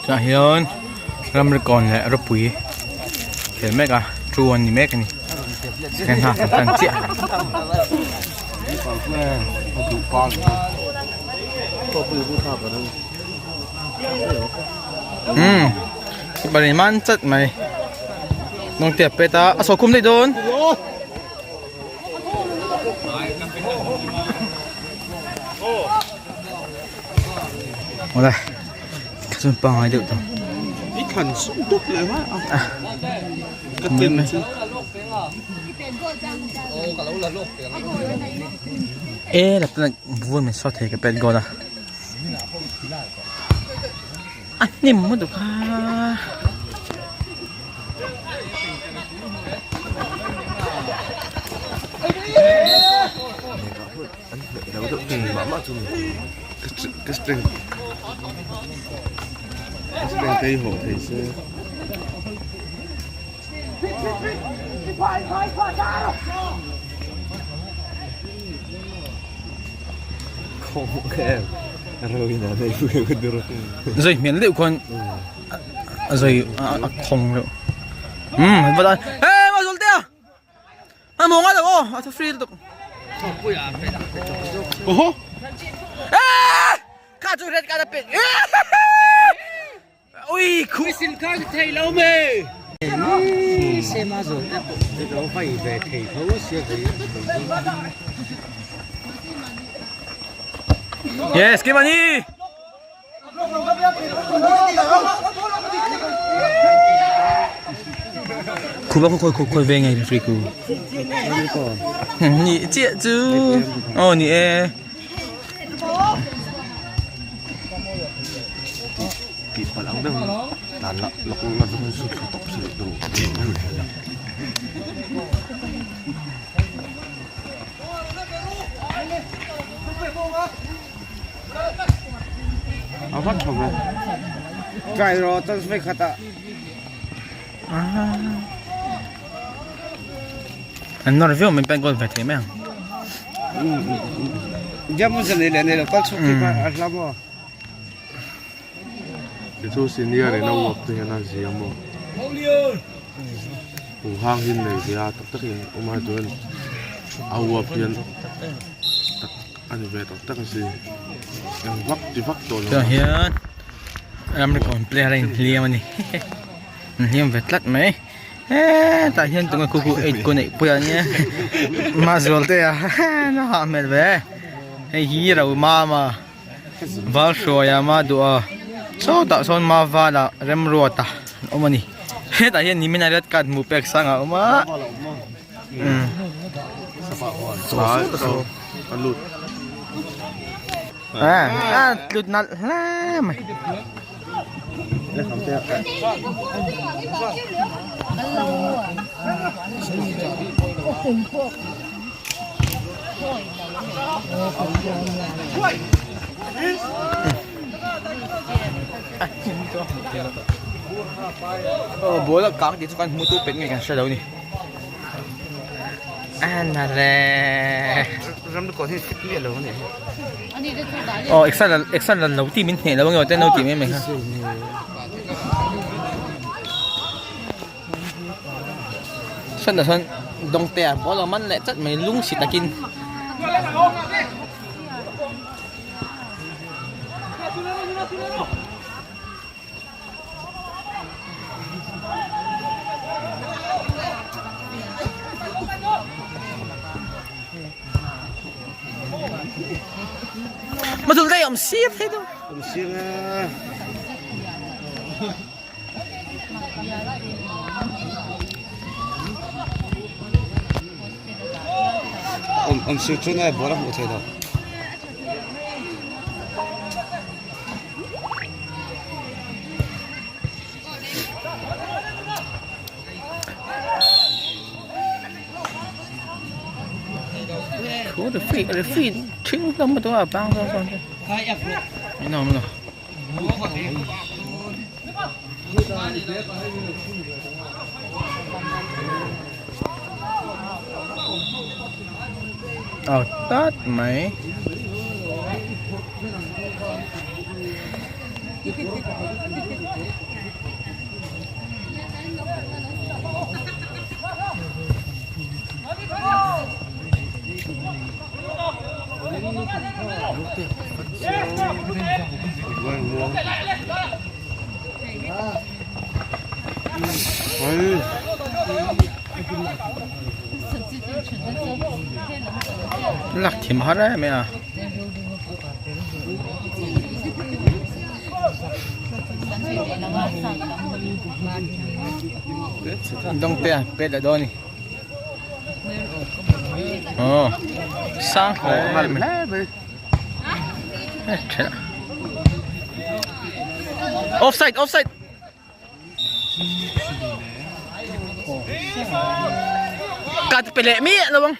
Tah hian ramri kawn leh rawpui khel mek a two an ni mek a ni second half an tan chiah. Umm keeper in man chat mai hnung te a pet a a sawhkhum daih dawn. Awle ka chuan pangai deuh tawh. I thlan sum dup leh mai a. Ka ten chu. E la tuna vun min sawt thei ka pet goal a. A hnim lutuk a. An hneh lo deuh thei mah mah chu ni. Ka strength ka strength te hi hawh thei se. Zoi hmel deuh khuan a zoi a khawng deuh. Umm va dan eh ma zul te a. A maw ngai lo aw a tha free lutuk. Oho. Eh! Kha chu red card a pek. Ui khu. Sil kha thei lo me. Se ma zo te pawh te lo vai ve thei tho sia ve. Yes, Kimani. Khuba khu khoi khu khoi ve nge referee khu. Ni chiah chu. Oh ni e. Tih palh ang deuh tan lah lawk la zawng chu thlu tawp se duh. A vat tho ve. Try ro tan sve khata. An nawr viau mai pek goal ve thei mai ang. Jamu zan nei leh nei lo kal chhuk khi kha a hla maw. Ti chu senior in a uap te hian a zia maw. Huhang hi nei ve a tak tak in awm a chuan a uap hian tak a ni ve tak tak a si. Eng vak ti vak tawh lo. Tah hian ramri kawn player a inhliam a ni. Inhliam ve tlat mai. Hetah hian tunge khu khu eight ku neih pui a nia Mazualte a na hah hmel ve hei hi ro mama val hruaia ma duh a sawtah sawn ma vala remruata an awm a ni hetah hian nimin a red card hmuh pek sang a awm a a tlut nalh hle mai. Aw ball a kang tih chu kan hmu tu pet nge kan hre lo ni an a le aw exer la exer la lo tih min hneh lo ange aw ten lo tih mai mai kha. Sawn ah sawn dawngte ah ball a man leh chat mai lung si takin. Mà tụi đây ông xiết thế đâu. Ông xiết á. Awm sir chu nge ball a hmuh theih loh. Thu referee referee thing hlawm a tua bang zawng zawng te in awm lo. Aw tat mai. Lak thim har em em a. Dawngte a pet leh dawn a ni. Aw sang hle mai offside offside ka pe leh miah lo ang.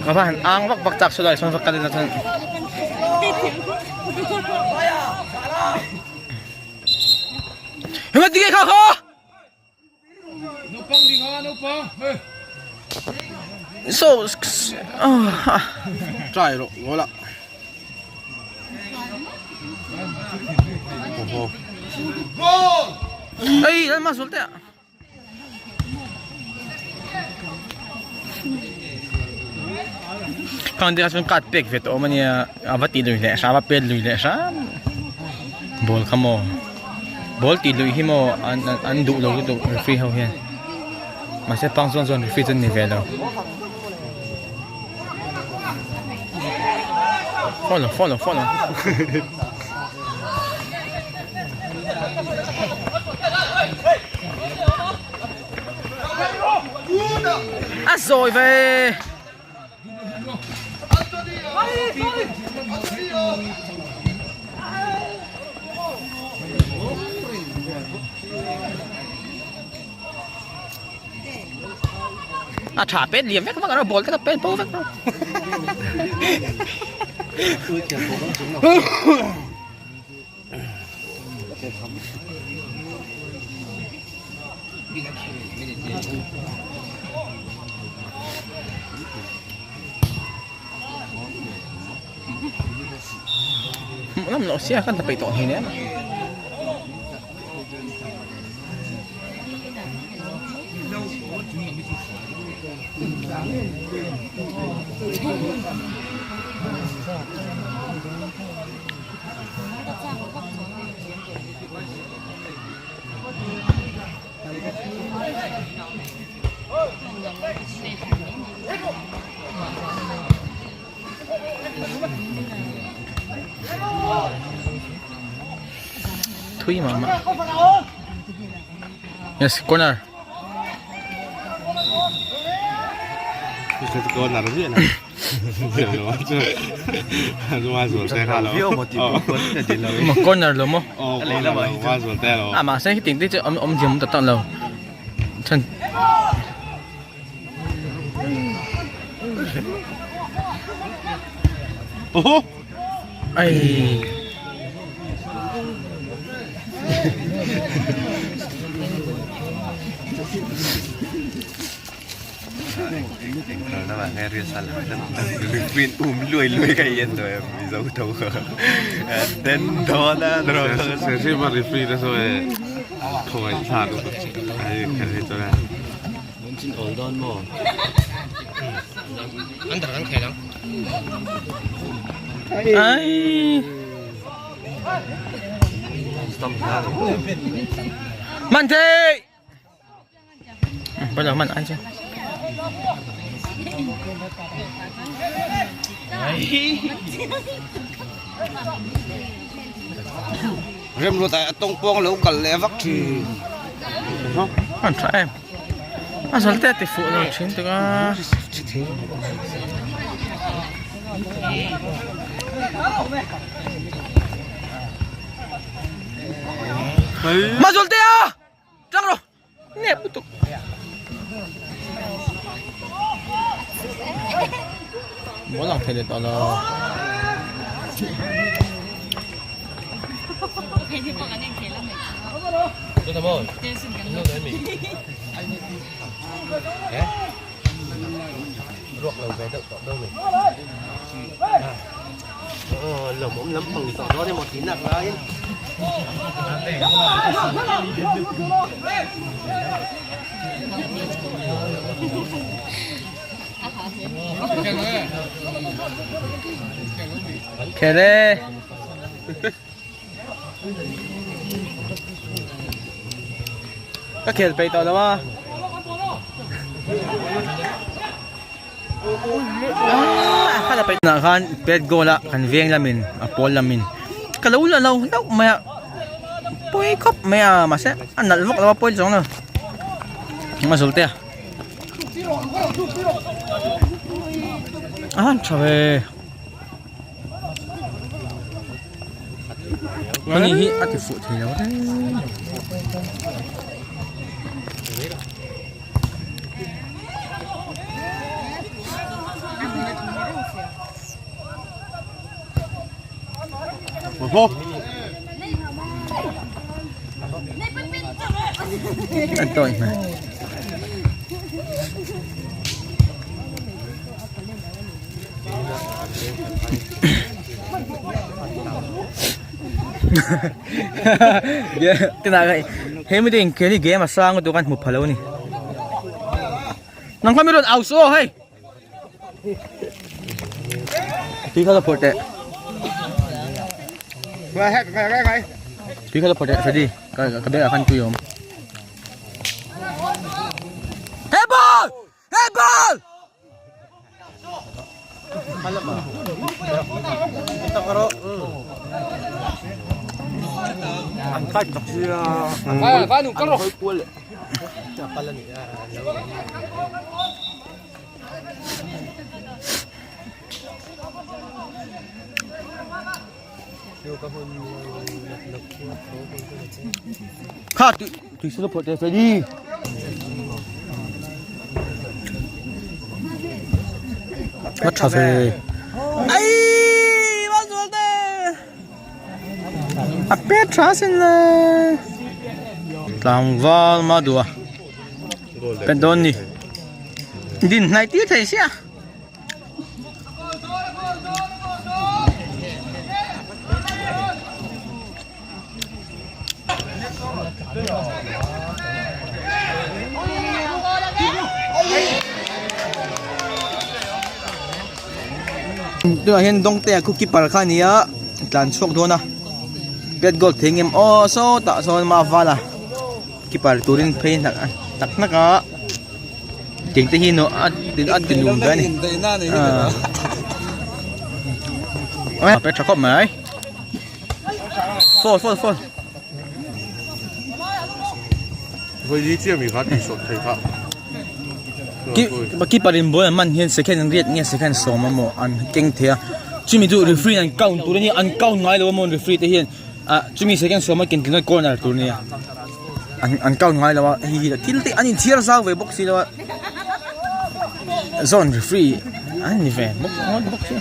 Ka va han ang vak vak chak saw sawn vak kal ila chuan Heng ati kha kha So Try rawh ngaw lah. Ei lal ma zul te ah. Khang te ah chuan card pek ve tawh awm ania a va tih lui leh hram a pet lui leh hram ball kha maw ball tih lui hi maw an an duh lo lutuk referee ho hian mahse pang chuan chuan referee chu an ni ve lo follow follow follow. A zawi ve. A tha pet liam vek vak a ball te ka pet bo vek. Hmuh loh sia kan ta peih tawh hlein em. Thui mah mah. Yes, corner. Corner viah la. Ma corner lo maw? A mahse khi ting te chu awm awm tak tak lo. Chhan Ai. Ai. Man thei. Bây giờ man ai chứ. Remruat ah a tawng pawng lo kal leh vak thin. An tha em. A zal te a ti fuh lo thin tuk a. Mazulte a! Tang rawh! Nep lutuk. Ball ang thei leh tawh lo. Khel e. Ka khel peih tawh lo a. Tunah khan pet goal a kan veng lamin a pawl lamin ka lo la lo hlauh mai a pawi khawp mai a mahse a nalh vak lo a pawi zawng lo a zul te a a tha ve ani hi a ti fuh thei lo reng. An tawi hmel. Tunah khan he mite inkhel hi game a sang lutuk a an hmu pha lo a ni. Nang kha mi rawn au suh aw hei. Tui kha la phawrh teh. Tui kha la phawrh teh Freddy ka ka bag ah khan tui a awm. Hey ball! Hey ball! Kha tui tui silo phawt teh Freddy. A tha ve. Ai va zual te. A pet tha sin le. Tlangval ma duh a. Pet dawn ni. Din hnaih tir thei sia. Tunah hian Dawngtea khu keeper kha a ni a tlan chhuak dawn a pet goal thei ngem aw sawtah sawn Mavala keeper turin phei hnak hnak hnak a. Tiang te hi no a a ti nuam ve a ni a pe tha khawp mai fall fall fall Vawi chiah mi kha tih sawt thei kha ki keeper in ball an man hian second an riat nge second sawm emaw an keng thei a chumi chu referee an count tur a nia an count ngai lo a maw referee te hian ah chumi second sawm a ken tlin chuan corner tur a nia. An an count ngai lo a hei hi thil te an inchhiar zau ve bawk si lo a zone referee an ni ve bawk ngawt bawk si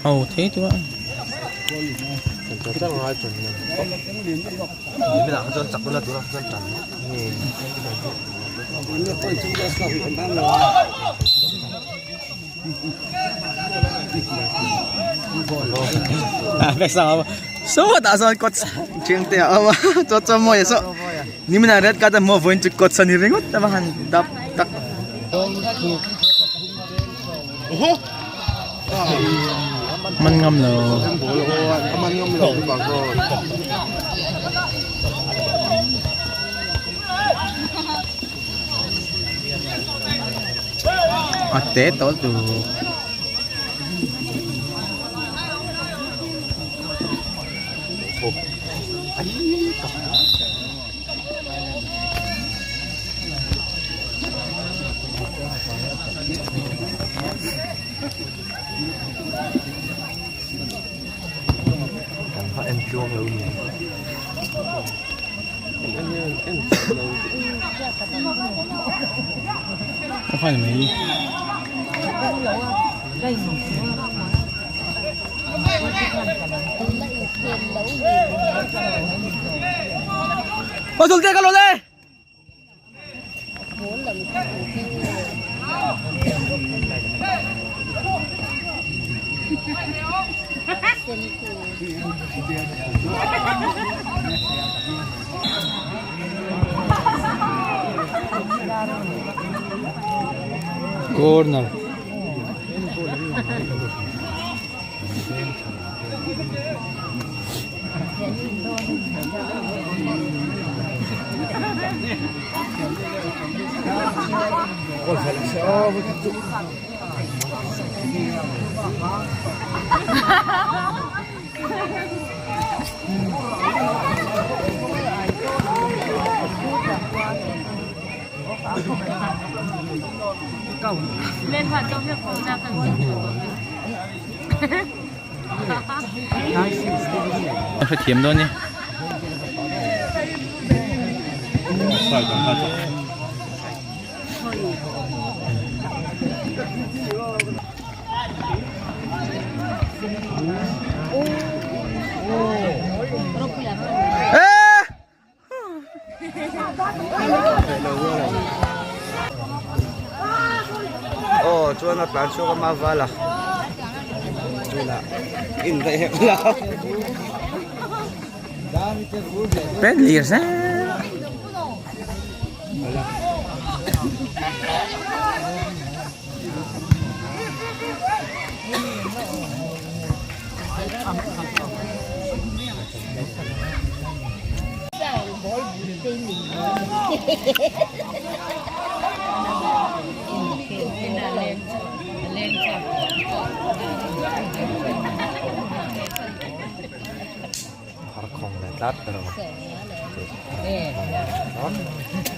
ho thei tur a. Sawtah sawn coach thiang te a awm a chuan chuan mawi a saw nimin ah red card a hmuh a vawiin chu coach a ni ringawt a va han dap tak. Man ngam lo. A te tawh lutuk. Corner. A hrethiam dawn e. Aw chuan a tlan chhuak a ma val a tunah in daih hek lo. Pet lir zel.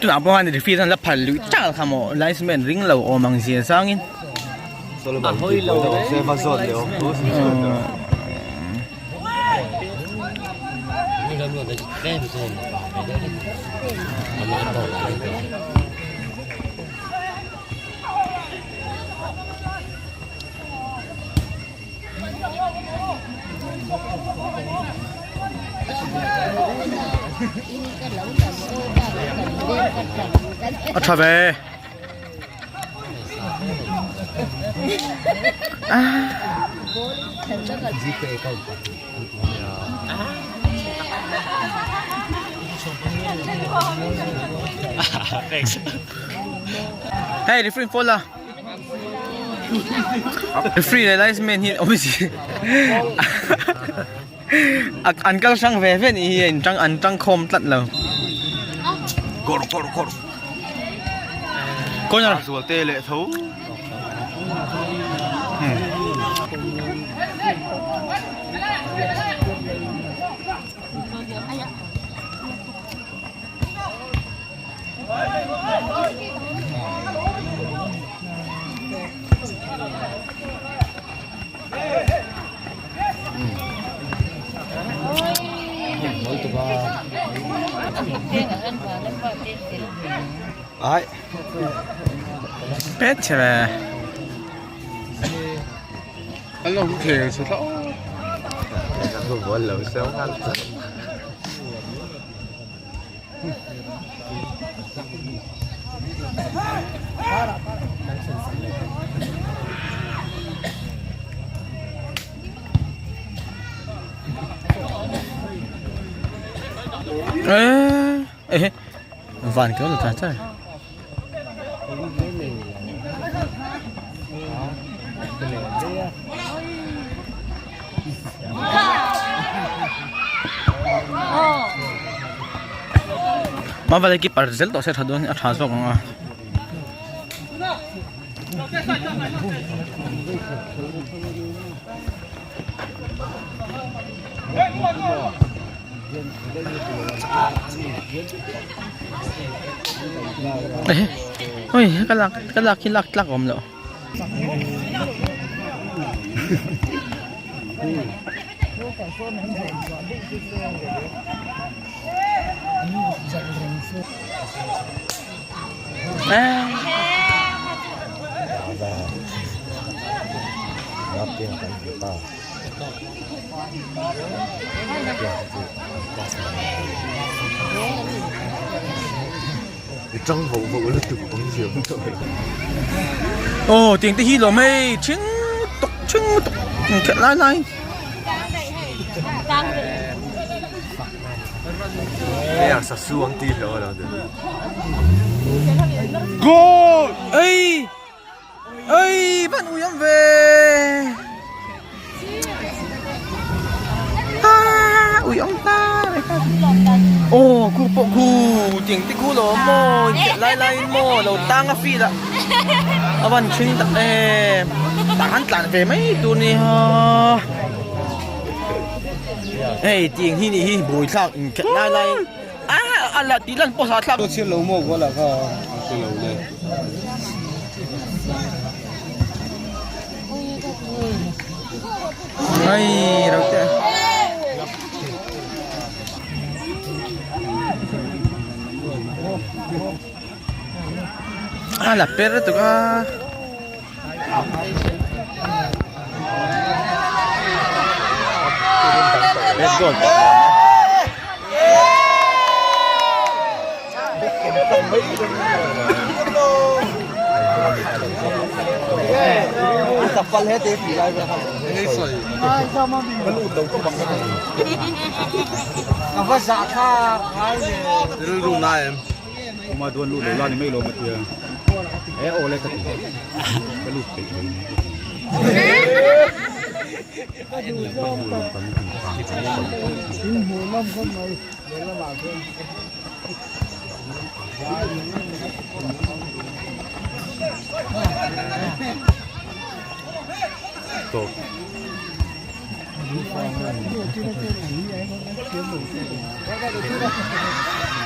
Tunah pawh khan referee chuan la phal luih chal kha maw linesman ring lo awm ang zia zangin. A tha ve. Hey, referee fall la. Referee leh linesman hi awm si. An kal hrang ve ve nih hi an tang an tang khawm tlat lo. Kawr kawr kawr. Corner. Zualte leh tho. Pet che ve. An lo khel se thlawh. Ê, van kéo là chả Mavale keeper zel tawh se tha dawn a tha zawk ang a. Oi ka lak ka lak hi lak tlak a awm loh. Aw tiang te hi lawm hei thing tuk thing tuk khelh lai lai. Goal! Ei! Ei! Van ui awm ve! Ah! Ui awm ta! Aw khu pawh khu tiang te khu lo maw infiah lai lai in maw lo tang a field ah a van thing tak em tah khan tlan ve mai tur ni ha hei tiang hi nih hi buaithlak inkhelh lai lai in ah a la tih lan pawh sa thlak Ai rau te. A la per tuk a. Let's go.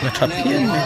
La tha phian mai.